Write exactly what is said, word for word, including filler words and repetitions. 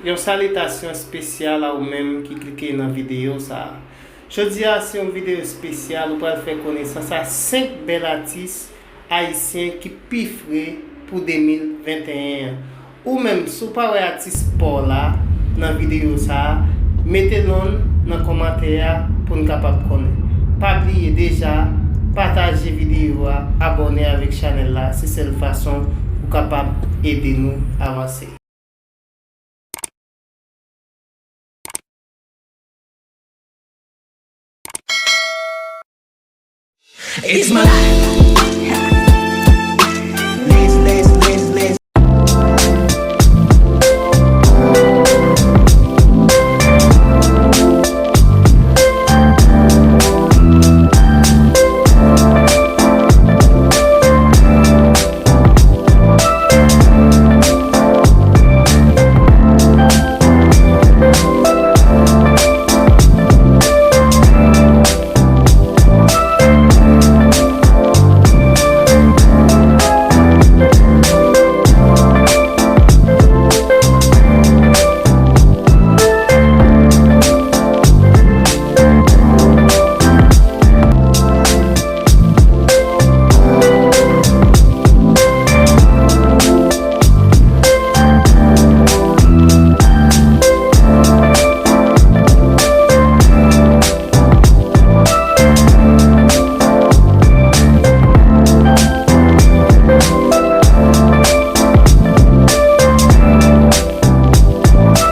Yon salitasyon espesyal a ou menm ki klike nan videyo sa a. Jodi a se yon videyo espesyal, ou pral fè konesans a senk bèl atis ayisyen ki pi fre pou de mil venteyen an. Ou menm, si w pa wè atis pa w la nan videyo sa a, mete non l nan kòmantè a pou n kapab konnen. Pa bliye deja, pataje videyo a, abòne avèk chanèl la, se sèl fason ou kapab ede nou avanse. It's my life.